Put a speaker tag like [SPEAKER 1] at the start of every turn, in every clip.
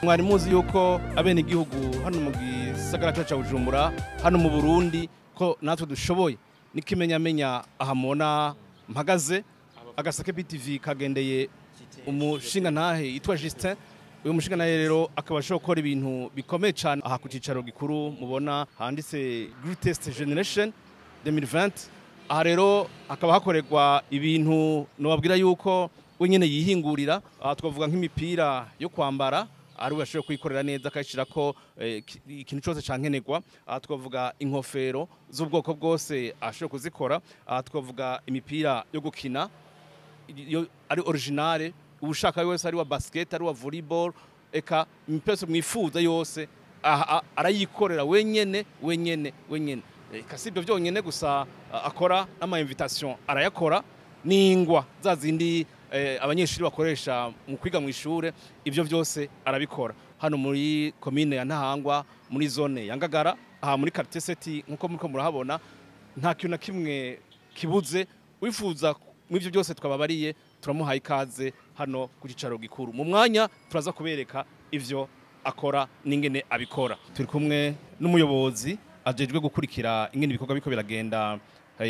[SPEAKER 1] Mwari muzi yuko abenegihugu hano mu gisagara cyacu ca Bujumbura, hano mu Burundi, ko natwe dushoboye. N'ikimenyamenya aha mubona mpagaze, Agaseke BTV kagendeye umushinga ntahe yitwa Justin. Uyu mushinga ntahe rero akaba ashobora gukora ibintu bikomeye cyane. Aha ku cicaro gikuru mubona handitse Greatest Generation 2020. Aha rero hakaba hakorerwa ibintu nobabwira yuko we nyene yihingurira. Aha twavuga nk'imipira yo kwambara, ari we ashoboye kuyikorera neza, akayishirako ikintu cyose cankenerwa. Aha twavuga inkofero z'ubwoko bwose, ashoboye kuzikora. Aha twavuga imipira yo gukina iyo ari originale, ushaka wese, ari wa basket, ari wa volleyball, eka imipira yose mwifuza yose arayikorera wenyene wenyene wenyene. Eka si ibyo byonyene gusa, akora n'ama invitation arayakora, n'ingwa za zindi abanyeshuri bakoresha mu kwiga mu ishure, ibyo byose arabikora. Hano muri komine ya Ntahangwa, muri zone ya Ngagara, aha muri quartier sept, nkuko muriko murahabona, nta kintu na kimwe kibuze. Wifuza mu ibyo byose twababariye, turamuhaye ikaze hano ku cicaro gikuru. Mu mwanya turaza kubereka ivyo akora n'ingene abikora. Turi kumwe n'umuyobozi ajejwe gukurikira ingene ibikorwa biko biragenda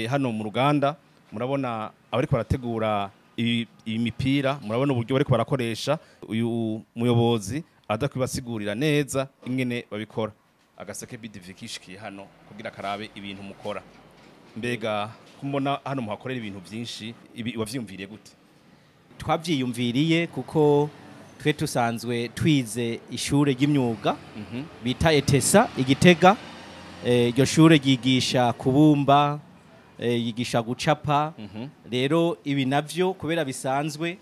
[SPEAKER 1] hano mu ruganda. Murabona abariko barategura iyi mipira, murabona uburyo bariko barakoresha. Uyu muyobozi aza kubasigurira neza ingene babikora. Agaseke BTV kishikiye hano kugira karabe ibintu mukora. Mbega kumbona hano muhakorera ibintu byinshi, ibi wavyiyumviriye gute?
[SPEAKER 2] Twabyiyumviriye kuko twe tusanzwe twize ishure ry'imyuga bita ETESA Igitega. Iryo shure ryigisha kubumba, yigisha gucapa. Rero ibi navyo kubera bisanzwe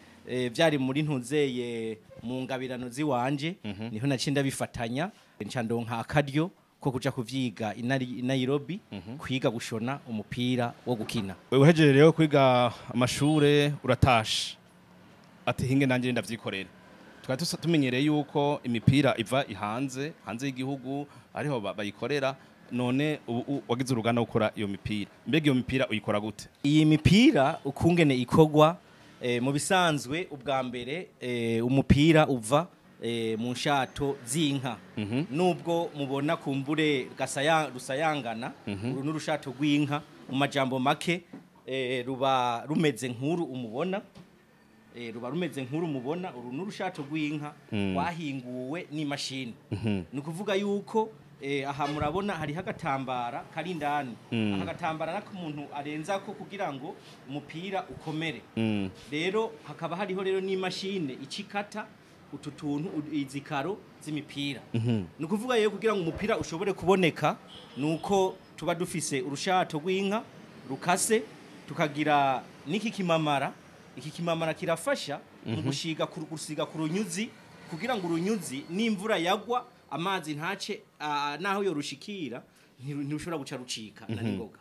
[SPEAKER 2] byari muri ntuzeye mu ngabirano ziwanje, niho naciye ndabifatanya, nca ndonka akaryo ko kuja kuvyiga i Nairobi, kwiga gushona umupira wo gukina.
[SPEAKER 1] Wewe uhejeje rero kwiga amashure, uratashe ati: "Hinge nanjye ndavyikorera." Twari tumenyereye yuko imipira iva ihanze, hanze y'igihugu, ariho bayikorera. None ubu wagize uruganda gukora iyo mipira. Mbega iyo mipira uyikora gute?
[SPEAKER 2] Iyi mipira ukungene ikorwa, mu bisanzwe ubwa mbere umupira uva mu nshato z'inka. Nubwo mubona kumbure rusayangana, uru n'urushato rw'inka. Mu majambo make, ruba rumeze nk'uru umubona, ruba rumeze nk'uru mubona. Uru n'urushato rw'inka rwahinguwe n'imashini. Ni ukuvuga yuko aha murabona hariho agatambara kari indani. Aka gatambara nako umuntu arenzako kugira ngo umupira ukomere. Rero hakaba hariho rero n'imashini icikata utu tuntu, izi karo z'imipira. Ni ukuvuga rero kugira ngo umupira ushobore kuboneka, nuko tuba dufise urushato rw'inka rukase, tukagira n'iki kimamara. Iki kimamara kirafasha mu gusiga ku runyuzi, kugira ngo urunyuzi n'imvura yagwa amazi ntace, naho yorushikira ntirushobora guca rucika na ningoga.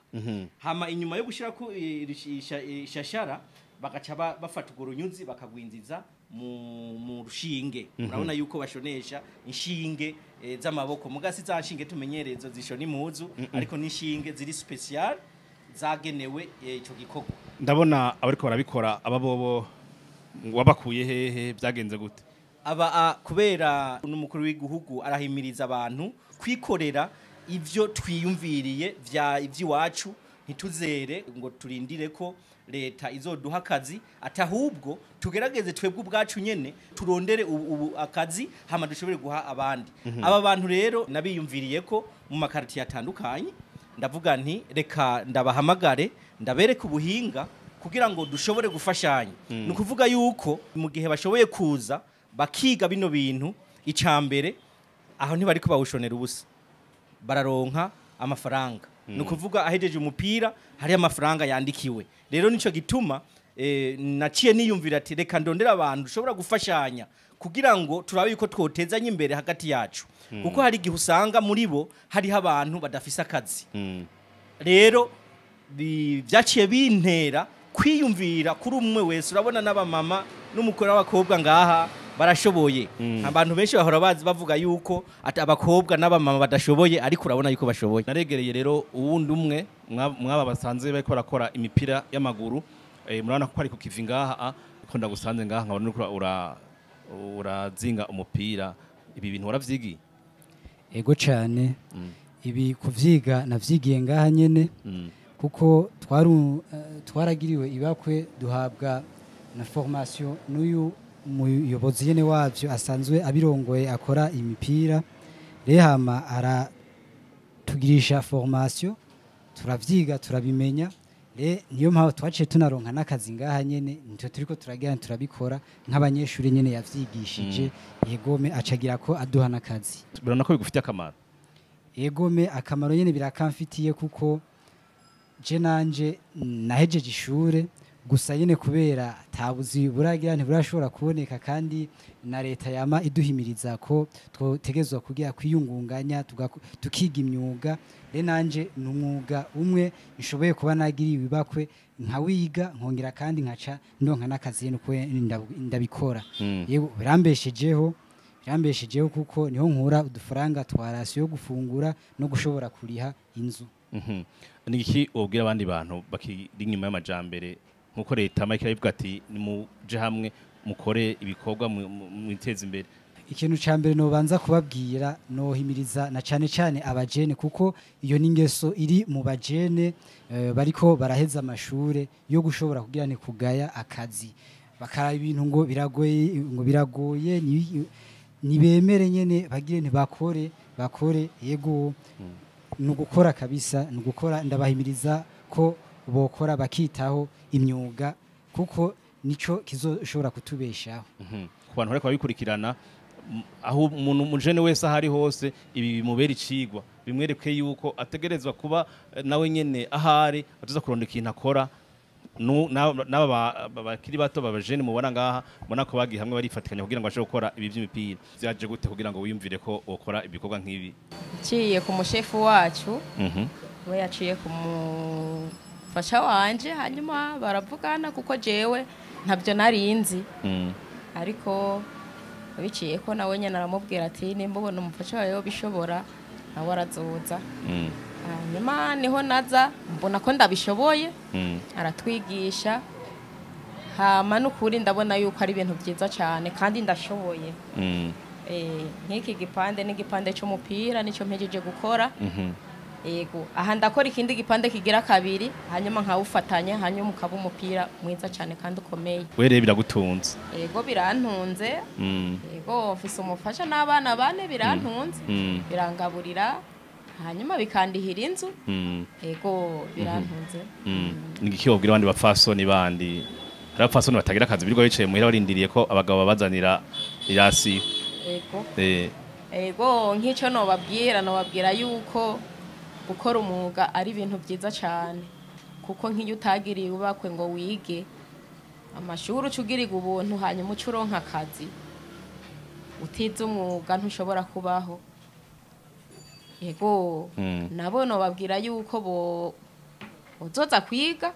[SPEAKER 2] Hama inyuma yo gushira ku ishashara, bagaca bafata urwo runyuzi bakagwinziza mu rushinge. Urabona yuko bashonesha inshinge z'amaboko, mugasi za nshinge tumenyerezo zishona impuzu, ariko n'inshinge ziri special zagenewe ico gikorwa.
[SPEAKER 1] Ndabona abariko barabikora aba bobo wabakuye hehe? Byagenze gute?
[SPEAKER 2] Aba kubera n'umukuru w'igihugu arahimiriza abantu kwikorera ivyo twiyumviriye vya ivy'iwacu, ntituzere ngo turindire ko leta izoduha akazi, atahubwo tugerageze twebwe ubwacu nyene turondere ubu akazi, hama dushobore guha abandi. Aba bantu rero nabiyumviriye ko mu makartier atandukanye, ndavuga nti: "Reka ndabahamagare, ndabereke ubuhinga kugira ngo dushobore gufashanya." Ni ukuvuga yuko mu gihe bashoboye kuza bakiga bino bintu, icambere aho ntibariko bawushonera ubusa, bararonka amafaranga. Ni ukuvuga ahejeje umupira hari amafaranga yandikiwe. Rero nico gituma naciye niyumvira ati: "Reka ndondera abantu dushobora gufashanya kugira ngo turabe yuko twotezanye imbere hagati yacu," kuko hari igihe usanga muri bo hariho abantu badafise akazi. Rero byaciye bintera kwiyumvira kuri umwe wese. Urabona n'abamama n'umukuru w'abakobwa ngaha barashoboye. Abantu benshi bahora bazi bavuga yuko ati abakobwa n'abamama badashoboye, ariko urabona yuko bashoboye.
[SPEAKER 1] Naregereye rero uwundi umwe mwaba basanze bariko barakora imipira y'amaguru. Murabona ko ari ku kivi ngaha, ko ndagusanze ngaha nkabona uriko urazinga umupira. Ibi bintu waravyigiye?
[SPEAKER 3] Ego cyane. Ibi kuvyiga navyigiye ngaha nyene, kuko twaragiriwe ibakwe duhabwa na formation n'uyu muyobozi nyene wavyo asanzwe abirongoye akora imipira. Rehama aratugirisha formation, turavyiga turabimenya. Niyo mpamvu twaciye tunaronka n'akazi ngaha nyene, nitwe turiko turagira turabikora nk'abanyeshuri nyene yavyigishije. Yegome acagira ko aduha n'akazi.
[SPEAKER 1] Birabona ko bigufitiye akamaro?
[SPEAKER 3] Yegome, akamaro nyene birakamfitiye, kuko je nanje nahejeje ishure gusa nyene kubera atabuzi buragira ntiburashobora kuboneka, kandi na leta yama iduhimiriza ko twotegezwa kugira kwiyungunganya tukiga imyuga. Rero nanje ni umwuga umwe nshoboye kuba nagiriwe ibakwe nkawiga, nkongera kandi nkaca ndonka n'akazi nuko ndabikora. Yego, birambeshejeho kuko niho nkura udufaranga twa ration yo gufungura no gushobora kuriha inzu.
[SPEAKER 1] Ni iki wobwira abandi bantu bakiri inyuma y'amajambere, nkuko leta Mike irabivuga ati nimuje hamwe mukore ibikorwa mwiteze imbere?
[SPEAKER 3] Ikintu ca mbere nobanza kubabwira, nohimiriza na cane cane abajene, kuko iyo ni ingeso iri mu bajene bariko baraheza amashure yo gushobora kugira ni kugaya akazi, bakaraba ibintu ngo biragoye, ngo biragoye. Nibemere nyene bagire ntibakore, bakore. Yego, ni ugukora kabisa, ni ugukora. Ndabahimiriza ko bokora bakitaho imyuga, kuko nico kizoshobora kutubeshaho.
[SPEAKER 1] Ku bantu bariko babikurikirana, aho umuntu umujene wese aho ari hose, ibi bimubera icigwa, bimwereke yuko ategerezwa kuba nawe nyene ahari atuza kurondera ikintu akora. N'aba bakiri bato babajene mubona ngaha, mubona ko bagiye hamwe barifatikanya kugira ngo bashobore gukora ibi vy'imipira. Vyaje gute kugira ngo wiyumvire ko wokora ibikorwa nk'ibi?
[SPEAKER 4] Nciye ku mushefu wacu, we yaciye ku mufasha wanje, hanyuma baravugana, kuko jewe ntabyo narinzi. Ariko biciye ko nawe nyene aramubwira ati nimba ubona umufasha wawe bishobora, nawe arazoza. Hanyuma niho naza mbona ko ndabishoboye. Aratwigisha, hama n'ukuri ndabona yuko ari ibintu byiza cyane kandi ndashoboye. Nk'iki gipande n'igipande cy'umupira nicyo mpejeje gukora. Yego, aha ndakora ikindi gipande kigira kabiri, hanyuma nkawufatanya, hanyuma ukaba umupira mwiza cyane kandi ukomeye.
[SPEAKER 1] We rero biragutunze?
[SPEAKER 4] Yego, birantunze. Yego, mfise umufasha n'abana bane, birantunze. Birangaburira, hanyuma bikandihira inzu. Yego, birantunze.
[SPEAKER 1] Ni iki wobwira abandi bapfasoni bandi? Hari abapfasoni batagira akazi, birirwa bicaye muhira barindiriye ko abagabo babazanira irasi.
[SPEAKER 4] Yego. Ego, nk'icyo nobabwira yuko gukora umwuga ari ibintu byiza cyane, kuko nk'iyo utagiriye ubakwe ngo wige amashuri, uca ugirirwa ubuntu, hanyuma uca uronka akazi. Utize umwuga ntushobora kubaho. Yego. Nabo nobabwira yuko bo bozoza kwiga,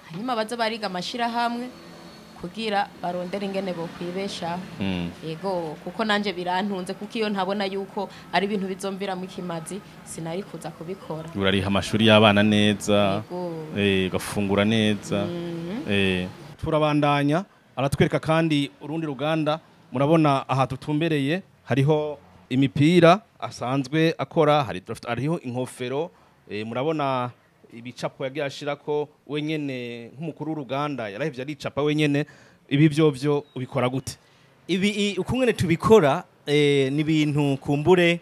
[SPEAKER 4] hanyuma baze bariga amashirahamwe kugira barondere ingene bokwibeshaho. Yego, kuko nanje birantunze, kuko iyo ntabona yuko ari ibintu bizomviramo ikimazi sinari kuza kubikora.
[SPEAKER 1] Urariha amashuri y'abana neza?
[SPEAKER 4] Yego.
[SPEAKER 1] Ugafungura neza. Turabandanya, aratwereka kandi urundi ruganda. Murabona aha tutumbereye hariho imipira asanzwe akora, hariho inkofero. Murabona ibicapo yagiye ashirako wenyene nk'umukuru w'uruganda, yarahevye aricapa wenyene. Ibi vyovyo ubikora gute?
[SPEAKER 2] Ibi ukungene tubikora, ni ibintu kumbure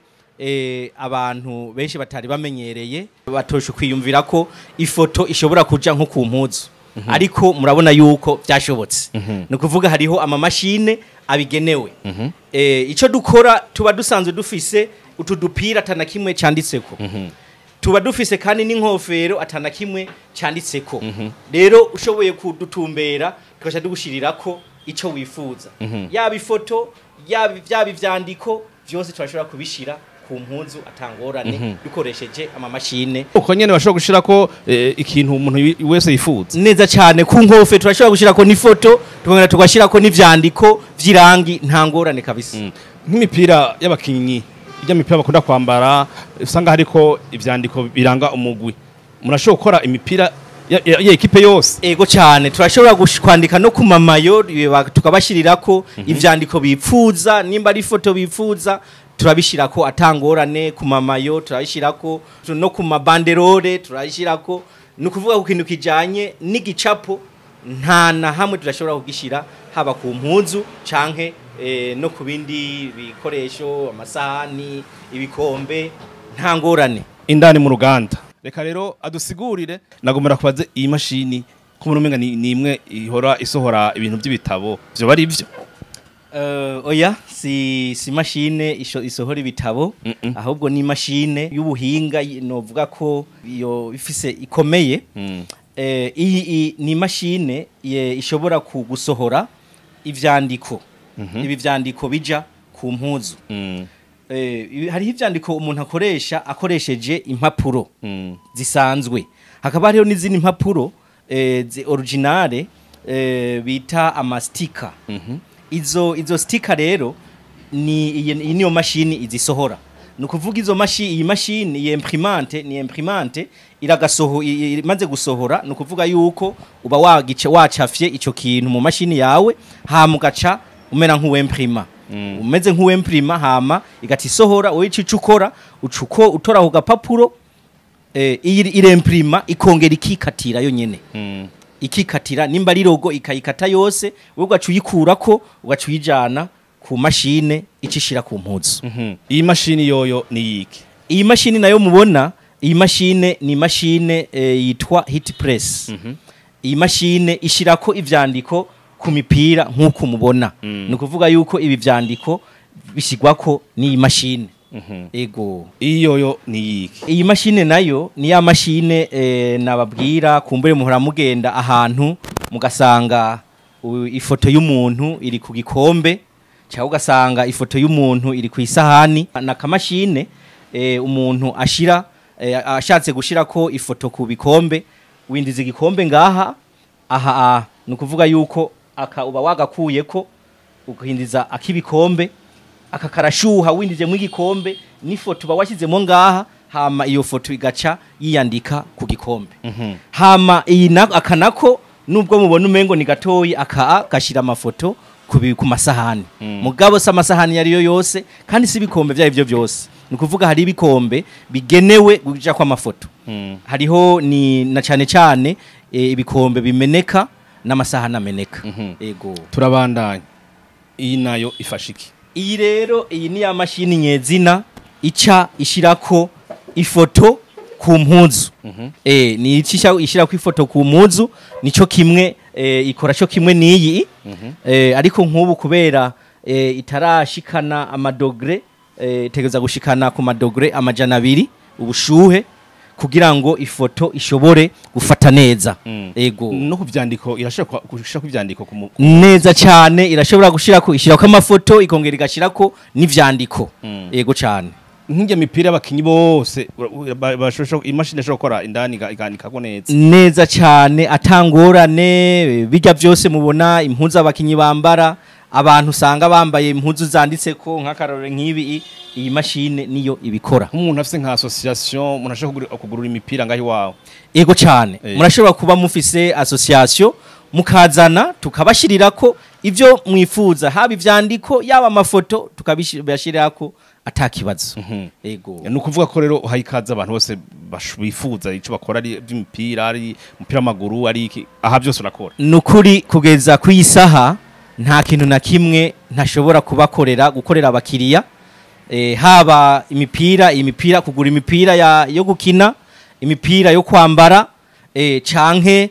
[SPEAKER 2] abantu benshi batari bamenyereye, batosha kwiyumvira ko ifoto ishobora kuja nko ku mpuzu, ariko murabona yuko byashobotse. Ni ukuvuga hariho amamashine abigenewe. Ico dukora, tuba dusanzwe dufise utu dupira atana kimwe canditseko, tuba dufise kandi n'inkofero atana kimwe canditseko. Rero ushoboye kudutumbera tugaca dugushirirako ico wifuza, yaba ifoto, yaba byaba ivyandiko, vyose turashobora kubishira ku mpuzu atangorane, dukoresheje amamashine.
[SPEAKER 1] Uko nyene bashobora gushirako ikintu umuntu wese yifuza?
[SPEAKER 2] Neza cyane. Ku nkofero turashobora gushirako n'ifoto, tukongera tugashirako n'ivyandiko vy'irangi, nta ngorane kabisa.
[SPEAKER 1] Nk'imipira y'abakinyi, ijya mipira bakunda kwambara usanga hariko ivyandiko biranga umugwi, murashobora gukora imipira ya équipe yose.
[SPEAKER 2] Ego cyane, turashobora kwandika no ku mamayo, tukabashirirako ivyandiko bipfuza, nimba ari ifoto bipfuza turabishirako atangorane. Ku mamayo turabishirako, no ku mabanderole turabishirako. Ni ukuvuga ku kintu kijanye n'igicapo, nta na hamwe turashobora kugishira, haba ku mpuzu canke no ku bindi bikoresho, amasahani, ibikombe, nta ngorane.
[SPEAKER 1] Indani mu ruganda, reka rero adusigurire. Nagomera kubaze iyi mashini ko muri umenga ni imwe ihora isohora ibintu by'ibitabo, vyo bari ivyo?
[SPEAKER 2] Oya, si mashine isohora ibitabo, ahubwo ni mashine y'ubuhinga, novuga ko iyo ifise ikomeye. Iyi ni mashine ishobora kugusohora ivyandiko, ibi vyandiko bija ku mpuzu. Hariho ivyandiko umuntu akoresha akoresheje impapuro zisanzwe, hakaba hariho n'izindi mpapuro originale bita amastika. Izo sticker rero ni iyi niyo mashini izisohora. Ni ukuvuga izo mashi iyi mashini, iyi imprimante, ni imprimante iragasoho imaze gusohora. Ni ukuvuga yuko uba wagice wacafye ico kintu mu mashini yawe, hama ugaca umera nk'uwemprima, umeze nk'uwemprima, hama igata isohora. Wowe ico ukora, ucuko utora ku gapapuro, iyi iremprima, ikongera ikikatira yo nyene, ikikatira nimba ari logo ikayikata yose, wowe ugaca uyikurako, ugaca uyijana ku mashine icishira ku mpuzu.
[SPEAKER 1] Iyi mashini yoyo ni yiki?
[SPEAKER 2] Iyi mashini nayo mubona, iyi mashine ni mashine yitwa heat press. Iyi mashine ishirako ivyandiko ku mipira nk'uko mubona. Ni ukuvuga yuko ibi vyandiko bishyirwako n'iyi mashine. Ego.
[SPEAKER 1] Iyi yoyo ni yiki?
[SPEAKER 2] Iyi mashine nayo ni ya mashine nababwira. Kumbure muhora mugenda ahantu mugasanga ifoto y'umuntu iri ku gikombe, cyangwa ugasanga ifoto y'umuntu iri ku isahani. Na kamashine umuntu ashira ashatse gushirako ifoto ku bikombe, windiza igikombe ngaha aha aha. Ni ukuvuga yuko aka uba wagakuyeko, ugahindiza akibikombe, aka karashuha, windijemo igikombe n'ifoto uba washyizemo ngaha, hama iyo foto igaca yiyandika ku gikombe. Hama iyi aka nako, nubwo mubona umengo ni gatoyi, aka gashira amafoto ku masahani. Mugabo si amasahani yariyo yose, kandi si ibikombe vyayo ivyo byose. Ni ukuvuga hari ibikombe bigenewe kuja kw'amafoto, hariho ni na cane cane ibikombe bimeneka n'amasahani ameneka. Ego.
[SPEAKER 1] Turabandanya, iyi nayo ifasha iki?
[SPEAKER 2] Iyi rero, iyi ni ya mashini nyezina ica ishirako ifoto ku mpuzu. Ni icisha ishirako ifoto ku mpuzu, nico kimwe ikora cyo kimwe n'iyi. Ariko nk'ubu kubera itarashikana amadogre, itegeza gushikana ku madogre 200 ubushuhe kugira ngo ifoto ishobore gufata neza. Ego.
[SPEAKER 1] No ku vyandiko irashobora gushira ku vyandiko ku
[SPEAKER 2] Neza cyane, irashobora gushirako, ishirako amafoto, ikongera igashirako n'ivyandiko. Ego cyane.
[SPEAKER 1] Nk'irya mipira abakinyi bose bashobora, imashini ishobora gukora indani ikandikako neza?
[SPEAKER 2] Neza cyane, atangorane. Bijya byose mubona, impuzu abakinyi bambara, abantu usanga bambaye impuzu zanditseko, nk'akarore nk'ibi, iyi mashine niyo ibikora.
[SPEAKER 1] Nk'umuntu afise nka association, umuntu ashaka kugurura imipira ngaho iwawe?
[SPEAKER 2] Ego cyane. Murashobora kuba mufise association, mukazana tukabashirirako ivyo mwifuza, haba ivyandiko, yaba amafoto, tukabashirirako atakibazo. Ego.
[SPEAKER 1] Ni ukuvuga ko rero uhaye ikaze abantu bose bifuza ico bakora, ari ivy'imipira, ari umupira w'amaguru, ari iki, aha byose urakora.
[SPEAKER 2] Nukuri kugeza ku isaha nta kintu na kimwe ntashobora kubakorera, gukorera abakiriya, haba imipira, kugura imipira yo gukina, imipira yo kwambara, canke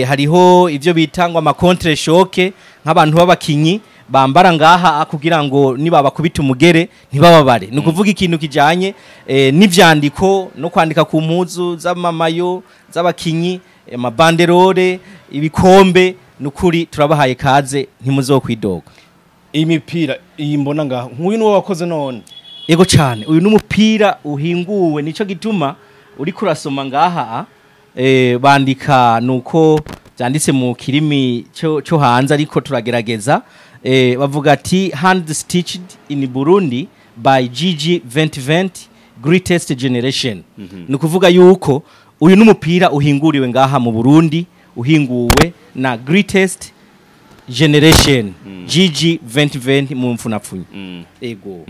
[SPEAKER 2] hariho ivyo bita ngo ama contre-choc, nk'abantu b'abakinyi bambara ngaha kugira ngo nibabakubita umugere ntibababare. Ni ukuvuga ikintu kijanye n'ivyandiko no kwandika ku mpuzu z'amamayo z'abakinyi, amabanderore, ibikombe, nukuri turabahaye kaze, ntimuzokwidoga.
[SPEAKER 1] Iyi mipira iyi mbona ngaho, nk'uyu niwo wakoze none?
[SPEAKER 2] Ego cyane, uyu n'umupira uhinguwe. Nico gituma uri kurasoma ngaha, bandika nuko byanditse mu kirimi cyo hanze, ariko turagerageza. Bavuga ati "Hand stitched in Burundi by GG 2020 greatest generation". Ni ukuvuga yuko Uyu n'umupira uhinguriwe ngaha mu Burundi, uhinguwe na Greatest Generation GG 2020 mu mfunapfunyi. Ego.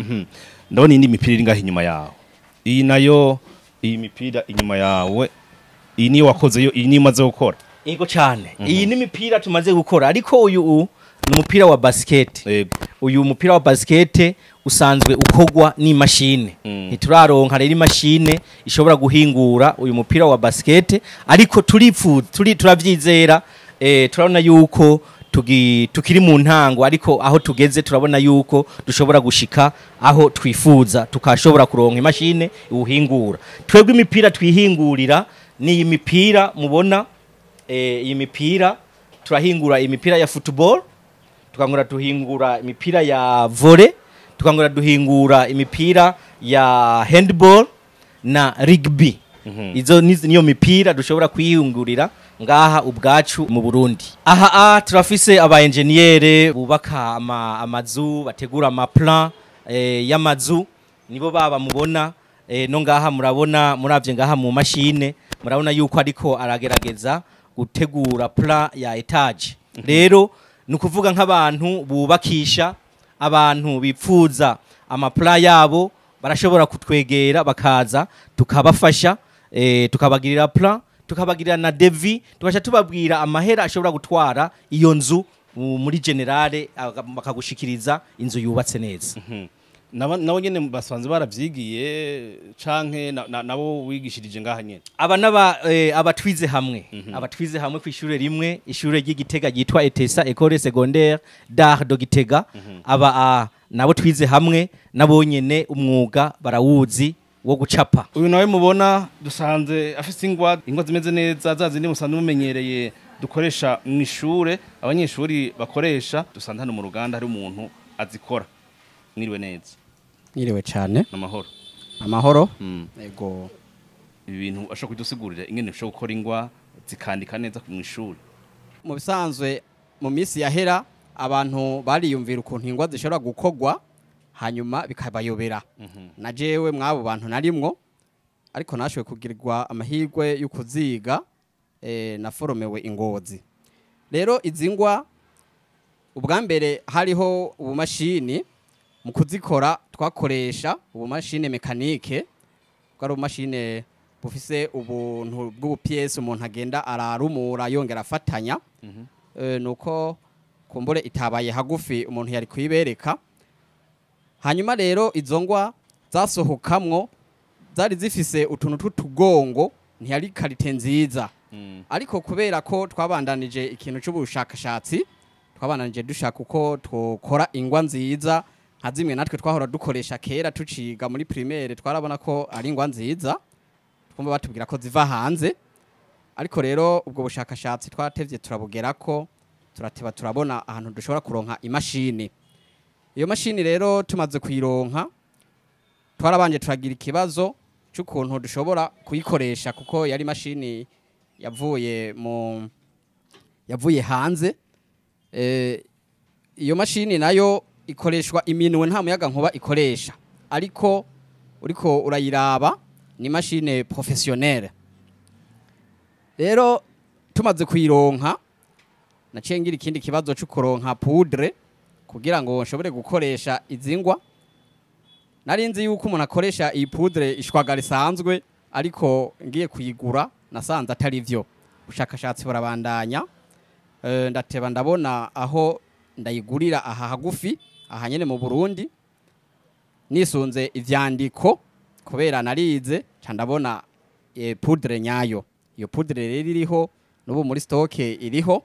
[SPEAKER 1] Ndabona indi mipira iri ngaha inyuma yawe. Iyi nayo, iyi mipira inyuma yawe, iyi niyo wakoze yo, iyi niyo umaze gukora?
[SPEAKER 2] Ego cyane. Iyi ni imipira tumaze gukora, ariko uyu ni umupira wa basket. Uyu mupira wa basket usanzwe ukogwa n'imashine. Ntituraronka rero imashine ishobora guhingura uyu mupira wa basket, ariko turipfuza, turi turavyizera, turabona yuko tukiri mu ntango, ariko aho tugeze turabona yuko dushobora gushika aho twifuza, tukashobora kuronka imashine iwuhingura. Twebwe imipira twihingurira ni iyi mipira mubona, iyi mipira turahingura imipira ya football, tukangura duhingura imipira ya volley, tukangura duhingura imipira ya handball na rugby. Izo niyo mipira dushobora kwihingurira ngaha ubwacu mu Burundi. Aha turafise aba engineer bubaka amazu, bategura ama plan y'amazu, nibo baba mubona no ngaha murabona, muravye ngaha mu mashine murabona yuko ariko aragerageza gutegura plan ya étage. Rero ni ukuvuga nk'abantu bubakisha, abantu bipfuza ama plan yabo, barashobora kutwegera bakaza tukabafasha, tukabagirira plan, tukabagirira na devis, tugaca tubabwira amahera ashobora gutwara iyo nzu muri général, bakagushikiriza inzu yubatse neza.
[SPEAKER 1] Nabo nyene basanzwe baravyigiye canke nabo wigishirije ngaha nyene?
[SPEAKER 2] Aba naba abatwize hamwe, abatwize hamwe ku ishure rimwe, ishure ry'Igitega ryitwa ETESA, École Secondaire d'Art de Gitega. Aba nabo twize hamwe, nabo nyene umwuga barawuzi wo gucapa.
[SPEAKER 1] Uyu nawe mubona dusanze afise ingwa zimeze neza, za zindi musanzwe mumenyereye dukoresha mu ishure, abanyeshuri bakoresha. Dusanze hano mu ruganda hari umuntu azikora. Mwiriwe neza?
[SPEAKER 5] Mwiriwe cyane.
[SPEAKER 1] N'amahoro?
[SPEAKER 5] Amahoro. Ego.
[SPEAKER 1] Ibi bintu ashobora kudusigurira ingene ushobora gukora ingwa zikandika neza mu ishuri?
[SPEAKER 5] Mu bisanzwe, mu minsi yahera abantu bariyumvira ukuntu ingwa zishobora gukogwa, hanyuma bikabayobera. Na jewe mw'abo bantu narimwo, ariko nashoboye kugirirwa amahirwe yo kuziga, naforomewe ingozi. Rero izi ngwa, ubwa mbere hariho ubumashini mu kuzikora twakoresha, ubumashini mécanique, bwari ubumashini bufise ubuntu bw'ubu pièces umuntu agenda ararumura yongera afatanya. Nuko kumbure itabaye hagufi umuntu yari kuyibereka. Hanyuma rero izo ngwa zasohokamwo zari zifise utuntu tw'utugongo, ntiyari qualité nziza. Ariko kubera ko twabandanije ikintu c'ubushakashatsi, twabandanije dushaka uko twokora ingwa nziza nka zimwe natwe twahora dukoresha kera tuciga muri primaire, twarabona ko ari ingwa nziza, twumva batubwira ko ziva hanze. Ariko rero ubwo bushakashatsi twaratevye turabugerako, turateba turabona ahantu dushobora kuronka imashini. Iyo mashini rero tumaze kuyironka, twarabanje turagira ikibazo c'ukuntu dushobora kuyikoresha, kuko yari mashini yavuye hanze. Iyo mashini nayo ikoreshwa iminwe, nta muyaga nkuba ikoresha, ariko uriko urayiraba ni machine professionnelle. Rero tumaze kuyironka, naciye ngira ikindi kibazo cyo kuronka poudre kugira ngo nshobore gukoresha izingwa. Nari nzi yuko umuntu akoresha iyi poudre ishwagara isanzwe, ariko ngiye kuyigura nasanze atari vyo. Ubushakashatsi burabandanya, ndateba ndabona aho ndayigurira aha hagufi, aha nyene mu Burundi. Nisunze ivyandiko, kubera narize, ca ndabona poudre nyayo. Iyo poudre rero iriho n'ubu muri stock iriho.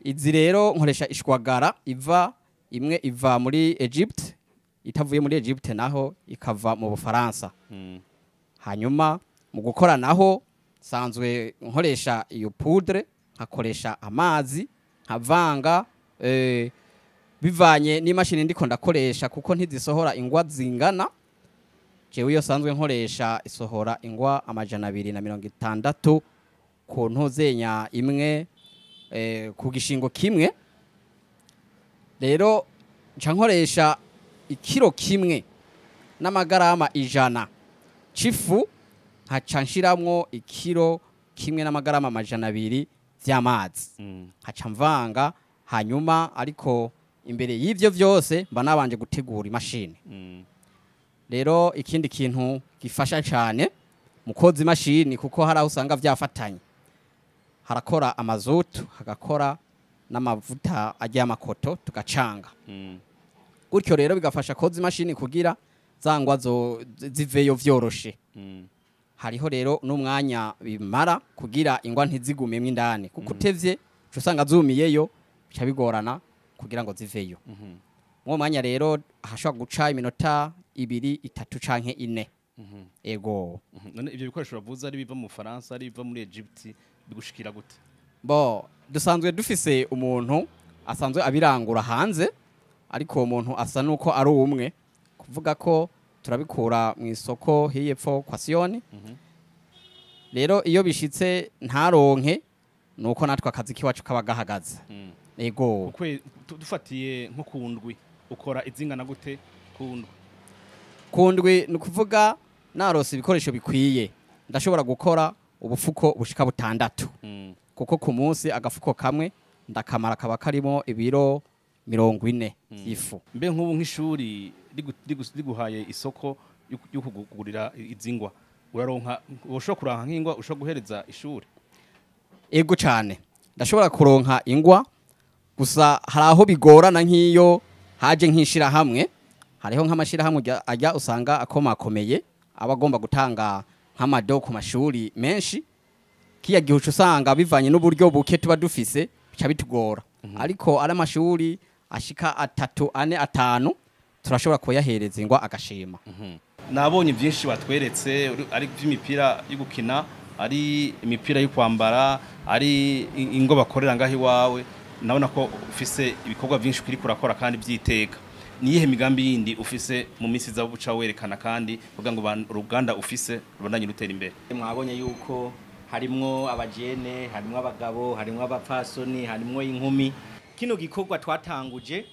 [SPEAKER 5] Izi rero nkoresha ishwagara iva, imwe iva muri Egypt, itavuye muri Egypt naho ikava mu Bufaransa. Hanyuma mu gukora naho sanzwe nkoresha iyo poudre, nkakoresha amazi, nkavanga, bivanye n'imashini ndiko ndakoresha, kuko ntizisohora ingwa zingana. Jewe iyo sanzwe nkoresha isohora ingwa 260 ku ntuzenya imwe, ku gishingo kimwe. Rero nca nkoresha ikiro kimwe n'amagarama 100 c'ifu. Nkaca nshiramwo ikiro kimwe n'amagarama 200 vy'amazi. Nkaca mvanga, hanyuma ariko imbere y'ivyo vyose mba nabanje gutegura imashini. Rero ikindi kintu gifasha cyane mu koza imashini, kuko hari aho usanga vyafatanye, harakora amazutu, hagakora n'amavuta ajya amakoto, tugacanga. Gutyo rero bigafasha koza imashini kugira zangwa zo ziveyo vyoroshe. Hariho rero n'umwanya bimara kugira ingwa ntizigumemwo indani, kuko utevye uca usanga zumiyeyo, bica bigorana kugira ngo ziveyo. Mw'uwo mwanya rero hashobora guca iminota 2, 3 canke 4. Ego.
[SPEAKER 1] None ivyo bikoresho bavuze, ari biva mu Faransa, ari biva muri Egypt, bigushikira gute?
[SPEAKER 5] Bo dusanzwe dufise umuntu asanzwe abirangura hanze, ariko uwo muntu asa nuko ari umwe, kuvuga ko turabikura mu isoko hiyepfo kwa Siyoni. Rero iyo bishitse ntaronke, nuko natwe akazi kiwacu kaba gahagaze. Ego.
[SPEAKER 1] Dufatiye nko ku ndwi, ukora izingana gute ku ndwi?
[SPEAKER 5] Ku ndwi ni ukuvuga narose ibikoresho bikwiye, ndashobora gukora ubufuko bushika 6. Kuko ku munsi agafuko kamwe ndakamara kaba karimo ibiro 40 y'ifu.
[SPEAKER 1] Mbe nk'ubu nk'ishuri riguhaye isoko yo kugurira izingwa, uraronka, ushobora kuronka nk'ingwa ushobora guhereza ishuri?
[SPEAKER 5] Ego cyane, ndashobora kuronka ingwa, gusa hari aho bigorana nk'iyo haje nk'ishira hamwe. Hariho nk'amashira hamwe ajya usanga akomakomeye, aba agomba gutanga nk'amado ku mashuri menshi. Kiya gihe uca usanga bivanye n'uburyo buke tuba dufise bica bitugora. Ariko ari amashuri ashika 3, 4, 5 turashobora kuyahereza ingwa agashima.
[SPEAKER 1] Nabonye byinshi watweretse, ari by'imipira yo gukina, ari imipira yo kwambara, ari ingo bakorera ngaho iwawe. Nabona ko ufise ibikorwa byinshi kuri kurakora kandi byiteka. Niyihe migambi yindi ufise mu minsi iza buca werekana kandi kugira ngo uruganda ufise rubandanye rutera imbere?
[SPEAKER 2] Mwabonye yuko harimwo abajene, harimwo abagabo, harimwo abapfasoni, harimwo inkumi. Kino gikorwa twatanguje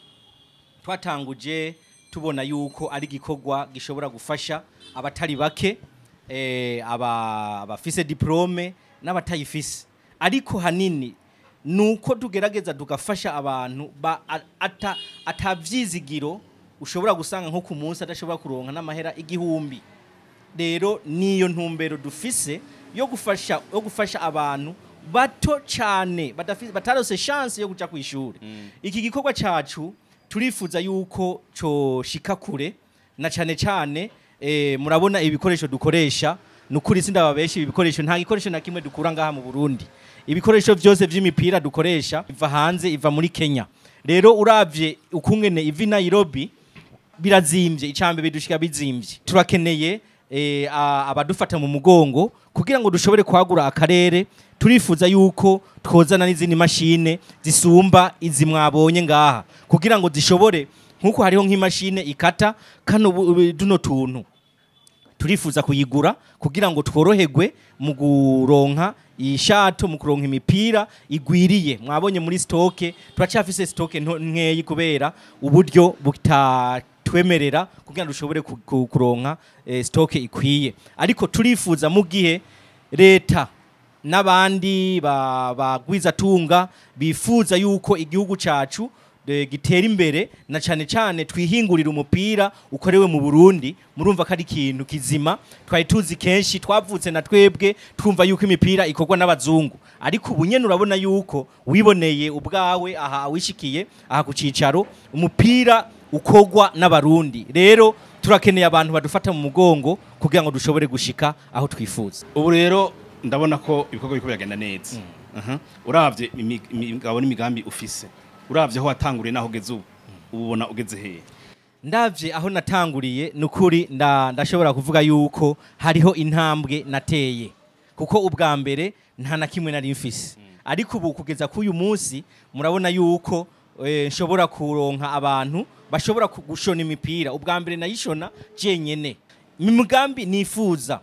[SPEAKER 2] tubona yuko ari gikorwa gishobora gufasha abatari bake, abafise diplome n'abatayifise, ariko hanini nuko tugerageza tugafasha abantu atavyizigiro ushobora gusanga nko ku munsi adashobora kuronka n'amahera 1000. Rero niyo ntumbero dufise yo gufasha abantu bato cyane batarose chance yo kuja kwishuri. Iki gikorwa cacu turifuza yuko coshika kure, na cyane cyane murabona ibikoresho dukoresha. Nukuri sindababeshi, ibikoresho nta gikoresho na kimwe dukura ngaha mu Burundi. Ibikoresho byose vy'imipira dukoresha iva hanze, iva muri Kenya. Rero uravye ukungene ivi Nairobi birazimvye, icambe bidushika bizimvye. Turakeneye abadufata mu mugongo kugira ngo dushobore kwagura akarere. Turifuza yuko twozana n'izindi mashine zisumba izi mwabonye ngaha, kugira ngo zishobore, nkuko hariho nk'imashine ikata kano duno tuntu, turifuza kuyigura kugira ngo tworoherwe mu kuronka ishato, mu kuronka imipira igwiriye. Mwabonye muri stoke turacafise stoke nkeyi kubera uburyo butatwemerera kugira ngo dushobore kuronka stoke ikwiye. Ariko turifuza mu gihe leta n'abandi bagwiza tunga bifuza yuko igihugu cacu gitera imbere, na cyane cyane twihingurira umupira ukorewe mu Burundi, murumva ko ari ikintu kizima. Twari tuzi kenshi, twavutse na twebwe twumva yuko imipira ikorwa n'abazungu, ariko ubu nyene urabona yuko wiboneye ubwawe aha awishikiye aha ku cicaro, umupira ukorwa n'abarundi. Rero turakeneye abantu badufata mu mugongo kugira ngo dushobore gushika aho twifuza.
[SPEAKER 1] Ubu rero ndabona ko ibikorwa biriko biragenda neza. Uravye imigabo n'imigambi ufise, uravye aho watanguriye naho ugeze ubu, ubona ugeze hehe?
[SPEAKER 2] Ndavye aho natanguriye, nukuri ndashobora kuvuga yuko hariho intambwe nateye, kuko ubwa mbere nta na kimwe nari mfise. Ariko ubu kugeza k'uyu munsi murabona yuko nshobora kuronka abantu bashobora gushona imipira. Ubwa mbere nayishona jenyene. Imigambi nifuza,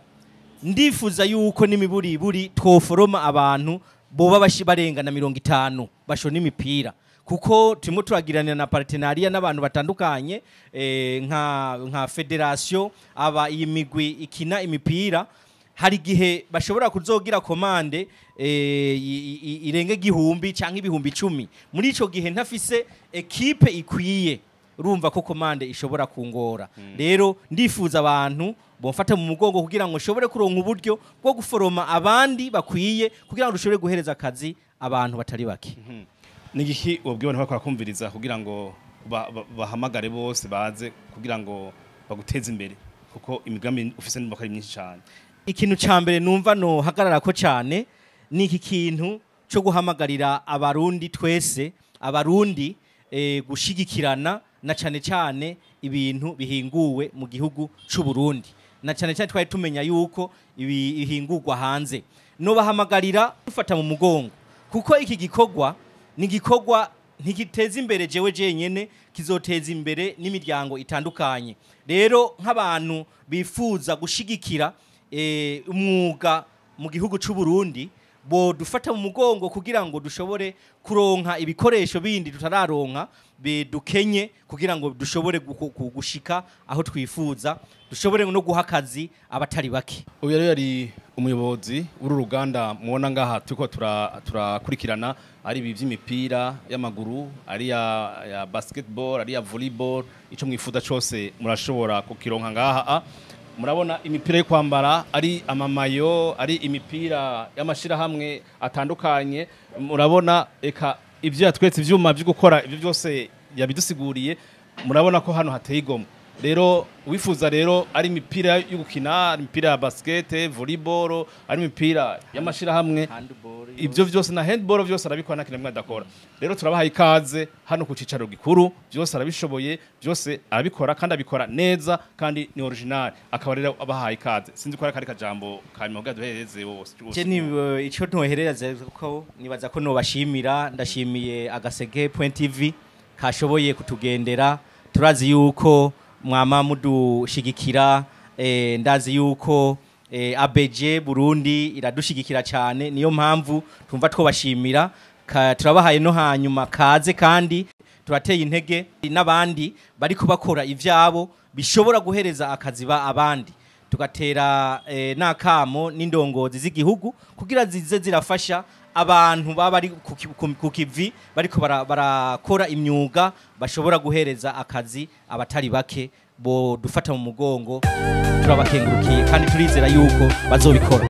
[SPEAKER 2] ndifuza yuko n'imiburiburi twoforoma abantu boba barengana 50 bashona imipira, kuko turimo turagiranira na partenariat n'abantu batandukanye, nka federation aba iyi migwi ikina imipira. Hari igihe bashobora kuzogira commande irenge 1000 canke 10,000. Muri ico gihe ntafise équipe ikwiye, urumva ko commande ishobora kungora. Rero ndifuza abantu bomfata mu mugongo kugira ngo nshobore kuronka uburyo bwo guforoma abandi bakwiye, kugira ngo dushobore guhereza akazi abantu batari bake.
[SPEAKER 1] Ni igiki wabwiye abantu bakora kumviriza kugira ngo bahamagare bose baze kugira ngo baguteze imbere, kuko imigambi ufise nimba ari myinshi cyane?
[SPEAKER 2] Ikintu ca mbere numva no hagarara ko cyane ni iki kintu cyo guhamagarira abarundi twese, abarundi gushigikirana, na cane cane ibintu bihinguwe mu gihugu c'u Burundi, na cane cane twari tumenya yuko ibi bihingurwa hanze. No bahamagarira gufata mu mugongo, kuko iki gikorwa ni gikorwa ntigiteza imbere jewe jenyene, kizoteza imbere n'imiryango itandukanye. Rero nk'abantu bifuza gushigikira umwuga mu gihugu c'u Burundi, bo dufata mu mugongo kugira ngo dushobore kuronka ibikoresho bindi tutararonka bidukenye, kugira ngo dushobore gushika aho twifuza, dushobore no guha akazi abatari bake.
[SPEAKER 1] Uyu rero yari umuyobozi w'uru ruganda mubona ngaha turiko turakurikirana, ari ibi by'imipira y'amaguru, ari ya basketball, ari ya volleyball. Ico mwifuza cose murashobora kukironka ngaha. Murabona imipira yo kwambara, ari amamayo, ari imipira y'amashirahamwe atandukanye. Murabona eka ibyo yatwetse, ivyuma byo gukora ibyo byose yabidusiguriye. Murabona ko hano hateye igomwe. Rero wifuza rero ari imipira yo gukina, ari imipira ya basket, volleyball, ari imipira y'amashirahamwe, ibyo byose na handball byose arabikora, nta kintu namwe adakora. Rero turabahaye ikaze hano ku cicaro gikuru. Byose arabishoboye, byose arabikora kandi abikora neza kandi ni original. Akaba rero abahaye ikaze. Sinzi ko ari akari kajambo kanyuma kugira duhereze wose.
[SPEAKER 2] Je ni ico ntoherereza ko nibaza ko nobashimira, ndashimiye agaseke.tv kashoboye kutugendera. Turazi yuko mwama mudushigikira, ndazi yuko ABG Burundi iradushigikira cyane, niyo mpamvu tumva twobashimira. Turabahaye no hanyuma kaze, kandi turateye intege n'abandi bari kubakora ivyabo bishobora guhereza akazi ba abandi. Tugatera n'akamo n'indongozi z'igihugu kugira zize zirafasha abantu baba bari ku kivi, bariko barakora imyuga bashobora guhereza akazi abatari bake. Bo dufata mu mugongo, turabakengurukiye kandi turizera yuko bazobikora.